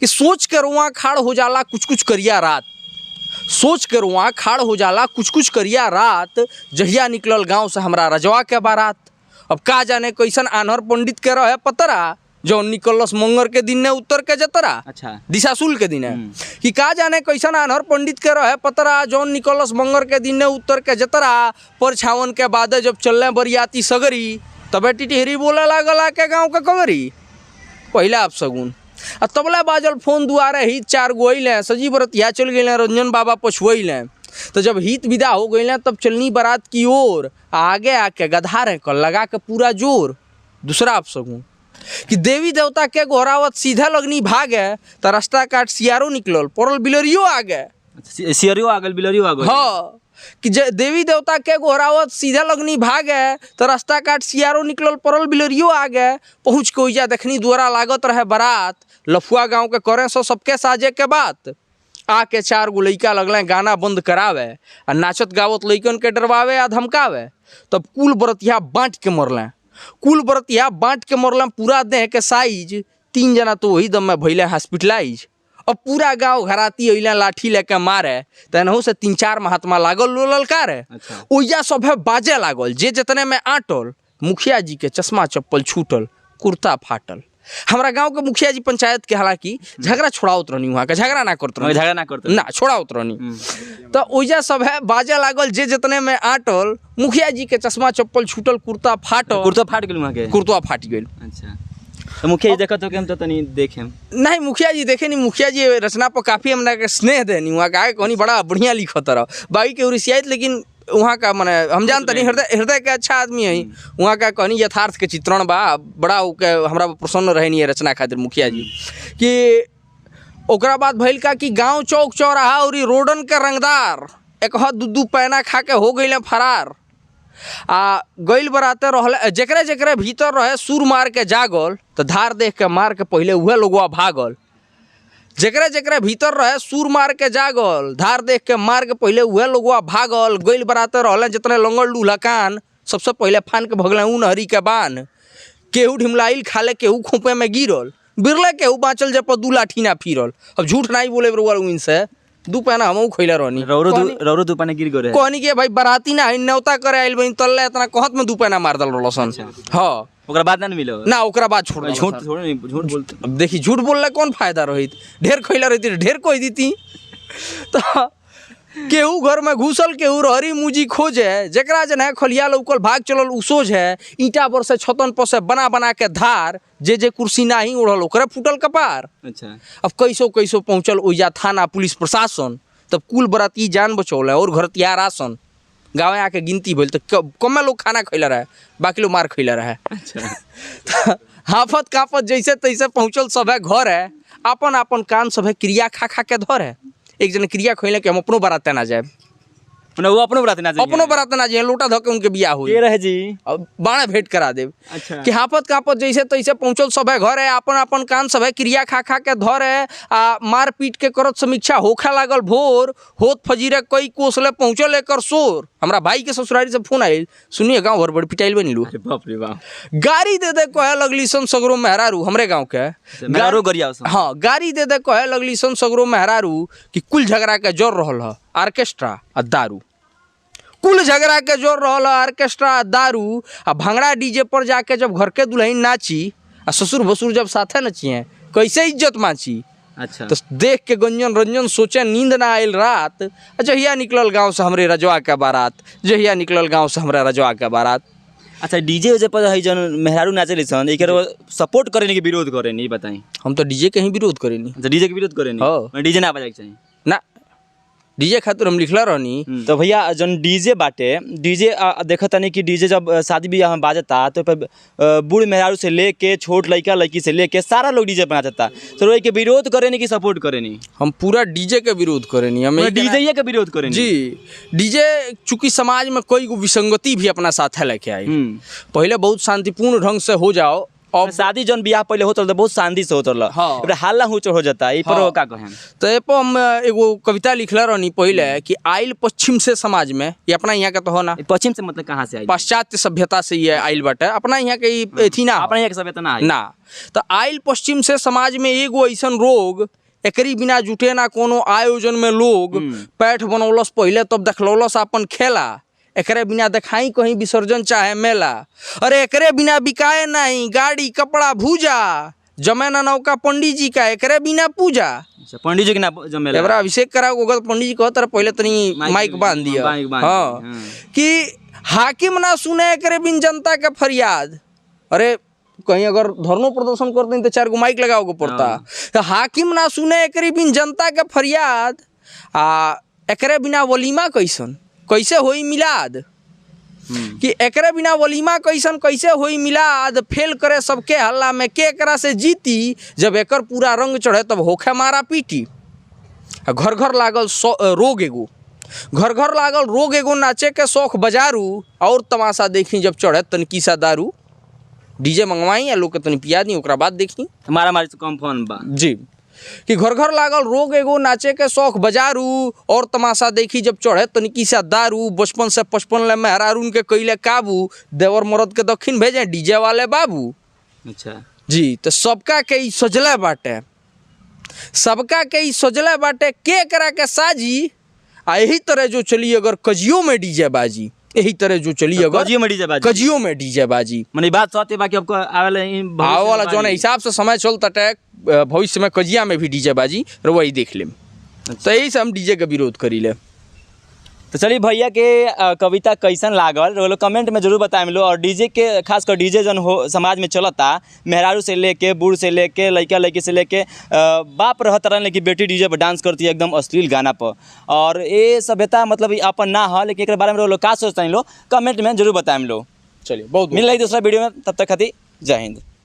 कि सोच के रुआ खाड़ हो जाला कुछ कुछ करिया रात, सोच के रुआ खाड़ हो जाला कुछ कुछ करिया रात, जहिया निकलल गांव से हमरा रजवा के बारात। अब का जाने कैसन आन्हर पंडित के रहे पतरा, जौन निकलस मंगर के दिन ने उत्तर के जतरा। अच्छा। दिशाशूल के दिन है कि का जाने कैसन आन्हर पंडित के रहे पतरा, जौन निकलस मंगर के दिन ने उत्तर के जतरा, परछावन के बाद जब चलने बरियाती सगरी, तबे टिटहरी बोले लागल आके गाँव के कगरी। पहला अपशगुन। आ तबला बाजल फोन दुआरे, हित चार गो अइले, सजी बरतिया चल गए, रंजन बाबा पछुअले। तो जब हित विदा हो गए तब चलनी बारात की ओर, आ आगे आके गधा रहे कल लगा के पूरा जोर। दूसरा अपशगुन कि देवी देवता के गोहरावत सीधा लगनी भागे, तो रास्ता काट सियारो निकलल पड़ल बिलरियो आगे। अच्छा, सियरियो आ गेल, बिलरियो आ गेल। हाँ, कि जे देवी देवता के गोहरावत सीधा लगनी भागे, तो रास्ता काट सियारो निकलल पड़ल बिलरियो आगे। पहुँच के ओइजा देखनी दुआरा लागत रहे बारात, लफुआ गांव के करे सो सबके साजे के बात। आके चार गो लइका लगल गाना बंद करावे आ नाचत गावत लइकन के डरवावे आ धमकावे। तब कुल बरतिया बांट के मरल, कुल बरतिया बांट के मरल पूरा देह के साइज। 3 जना तो वही दम में भइले हॉस्पिटलाइज। अब पूरा गांव घराती अइला लाठी लेके मारे, तेनहु से 3-4 महात्मा लागल लो ललकारे। अच्छा। ओइजा सभे बाजे लागल, जे जितने में आटल। मुखिया जी के चश्मा चप्पल छूटल, कुर्ता फाटल। हमरा गांव के मुखिया जी पंचायत के हालांकि झगड़ा छोड़ावत रहनी, वहाँ के झगड़ा ना करत रहनी, झगड़ा ना करत ना छोड़ावत रहनी। तो ओइजा सब है बाजे लागल, जे जितने में आटल। मुखिया जी के चश्मा चप्पल छूटल, कुर्ता फाटल। कुर्ता फाट गेल वहाँ के? कुर्ता फाट गेल। अच्छा, तो मुखिया जी देखत हो कि हम तो तनी देखेम? नहीं, मुखिया जी देखे नहीं। मुखिया जी रचना पर काफ़ी हमरा के स्नेह देनी, वहाँ का कहनी बड़ा बढ़िया लिखत रह, बाकी के उरिसियाइत, लेकिन वहाँ का मने हम जानते नहीं, हृदय के अच्छा आदमी है। वहाँ का कहनी यथार्थ के चित्रण बा, बड़ा ओके हमरा प्रसन्न रहे नहीं रचना खातिर मुखिया जी। कि ओकरा बाद भइल का कि गांव चौक चौराहा और रोडन के रंगदार एक दू दू पैना खा के हो गई फरार। आ गइल बराते रहल, जेकरे जेकरे भीतर रहे सुर मार के जागल, तो धार देख के मार के पहले उहे लोगवा भागल। जेकरे जेकरे भीतर रहे सुर मार के जागल, धार देख के मार के पहले उहे लोगवा भागल। गइल बराते रहल जितने लंगल लूल्हा कान, सबसे पहले फान के भगल ऊ नहरी के बान। केहू ढिमलाइल खाले, केहू खोपे में गिरल, बिरले केहू बाँचल जे पर दू लाठी ना फिरल। अब झूठ नहीं बोले बरुआ इनसे, दू पैना हमहू खैले रहनी। रौरो दू पैना गिर गए। कहनी के भाई बराती ना न्योता करे आइल बनी तल्ले इतना कहत में दू पैना मार दल रहल। हाँ, ओकरा बाद ना मिलो ना, ओकरा बाद छोड़ झूठ थोड़े नहीं, झूठ बोलते। अब देखी झूठ बोलले कौन फायदा रहित, ढेर खैला रहती ढेर कह दीती। तो केहू घर में घुसल, केहू रहरी मुजी खोजे, जेकरा जन है खलिया लौकल भाग चलल उ सोझ है। ईंटा पर से छतन पर से बना बना के धार, जे जे कुर्सी नाही उड़ल ओकरे फूटल कपार। अच्छा। अब कैसो कैसो पहुँचल ओइजा थाना पुलिस प्रशासन, तब कुल बराती जान बचौल और घर तिहार आसन। गाँव आके गिनती भइल तो कमे लोग खाना खैला रहे, बाकी लोग मार खैला रहे। अच्छा। हाफत काफत जैसे तैसे पहुँचल सब है घर है, अपन अपन कान सब है क्रिया खा खा के धर है। एक जन क्रिया खैले कि हम अपनो बराते ना जाए, वो अपनो बराते ना जाए, अपनो बराते ना जाए, लोटा धके उनके बियाह हुई के रहे जी, अब बाणे भेंट करा देब। अच्छा। कि हाफत कापत जैसे तैसे पहुँचल सब है घर है, अपन अपन कान सब है क्रिया खा खा के धर है। आ मार पीट के करत समीक्षा होखा लागल भोर, होत फजीरे कई कोस ले पहुँचल एकर शोर। हमरा भाई के ससुरारी से फोन आयल, सुनिए गाँव भर बड़ पिटाइल बनी लू। अरे बाप रे बाप। गाड़ी दे दे कहे लगली सन सगरो मेहरारू, हमरे गाँव के मेहरारू गरियाओ सन। हाँ, गाड़ी दे दे कहे लगली सन सगरो मेहरारू कि कुल झगड़ा के जोर रहल ह ऑर्केस्ट्रा आ दारू। कुल झगड़ा के जोर रहल ह ऑर्केस्ट्रा आ दारू। आ भांगड़ा डीजे पर जाके जब घर के दुल्हन नाची आ ससुर भसुर जब साथे नचिए, कैसे इज्जत माची। अच्छा। तो देख के गंजन रंजन सोचे नींद ना आयल रात, जहिया निकलल गांव से हमरे रजवा के बारात, जहिया निकलल गांव से हमरा रजवा के बारात। अच्छा, डीजे उजे पर है जन मेहरारू नाचेली सन, एकर सपोर्ट करेनी कि विरोध करेनी, ई बताई। हम तो डीजे के ही विरोध करेनी। अच्छा, डीजे के विरोध करेनी। हाँ। डीजे ना बजाए के चाही ना, डीजे खातिर हम लिखला रहनी। तो भैया जन डीजे बाटे, डीजे देखत तनी कि डीजे जब शादी ब्याह में बाजता तो पर बूढ़ मेहरारू से लेके छोट लइका लइकी से लेके सारा लोग डीजे पर नाचता, तो एके विरोध करेनी कि सपोर्ट करेनी? हम पूरा डीजे के विरोध करेनी। हम डीजे के विरोध करेनी जी। डीजे चूंकि समाज में कई गो विसंगति भी अपना साथ लेके आई। पहले बहुत शांतिपूर्ण ढंग से हो जाओ, अब शादी जौन बियाह पहले होत रहल बहुत शांति से होत रहल। हाँ। एकरा हल्ला हुचड़ हो जाता, ई पर हाँ। का कहें? तो ए पर हम एगो कविता लिखले रहनी पहले कि आइल पश्चिम से समाज में, ये अपना यहाँ के तो हो ना, ई पश्चिम से मतलब कहाँ से आई? पाश्चात्य सभ्यता से ये आइल बाटे, अपना यहाँ के ई अथी ना हो। अपना यहाँ के सभ्यता ना आई। ना तो आइल पश्चिम से समाज में एगो ऐसन रोग, एकरी बिना जुटे ना कोनो आयोजन में लोग। पैठ बनौलस पहले तब देखलौलस अपन खेला, एकरे बिना देखाई कहीं विसर्जन चाहे मेला। अरे एकरे बिना बिकाए नहीं गाड़ी कपड़ा भूजा, जमे ना नौका पंडित जी का एकरे बिना पूजा। अच्छा, पंडित जी के ना जमेला। एबरा अभिषेक कराओ ओकर पंडित जी कहत रहे पहले तनी माइक बांध दिया। माइक बांध हाँ। दिया, हाँ। कि हाकिम ना सुने एकरे बिन जनता के फरियाद। अरे कहीं अगर धरनो प्रदर्शन करते हैं तो 4 गो माइक लगाओ के पड़ता। तो हाकिम ना सुने एकरे बिन जनता के फरियाद, आ एकरे बिना वलीमा कैसन कैसे होई मिलाद। कि एकरे बिना वलीमा कैसन कैसे होई मिलाद, फेल करे सबके हल्ला में के एकरा से जीती, जब एकर पूरा रंग चढ़े तब होखे मारा पीटी। आ घर घर लागल रोग एगो, घर घर लागल रोग एगो, नाचे के शौख बजारू, और तमाशा देखी जब चढ़े तनकी सा दारू। डीजे मंगवाई या लोग के तनी पिया दी, ओकरा बाद देखी मारा मारी से कम फोन बा जी। कि घर घर लागल रोग एगो, नाचे के शौख बजारू, और तमाशा देखी जब चढ़े तनिकी सा दारू। बचपन से 55 ले मेहरारून के कैले काबू, देवर मरद के दक्षिण भेजे डीजे वाले बाबू। अच्छा जी, तो सबका के ई सजला बाटे, सबका के ई सजला बाटे, के करा के साजी। आ यही तरह जो चली अगर कजियो में डीजे बाजी, यही तरह जो चली अगर कजियो में डीजे बाजी, कजियो में डीजे बाजी। माने बात सत्य बाकी आपको आवेला आवे वाला जौन हिसाब से समय चलता टैक, भविष्य में कजिया में भी डीजे बाजी वही देख लेम। तो यही से हम डीजे के विरोध करी ले। तो चलिए भैया के कविता कैसन लागल वो लोग कमेंट में जरूर बताएं लो। और डीजे के खासकर डीजे जन हो समाज में चलता, मेहरारू से लेके बूढ़ से लेके लड़का लड़की से लेके बाप रहत रहन लेकिन बेटी डीजे पर डांस करती है एकदम अश्लील गाना पर। और ये सभ्यता मतलब अपन ना है, लेकिन एक बारे में लोग का सोचते हैं लो कमेंट में जरूर बताएं लो। चलिए बहुत मिल रही दूसरा वीडियो में, तब तक खातिर जय हिंद।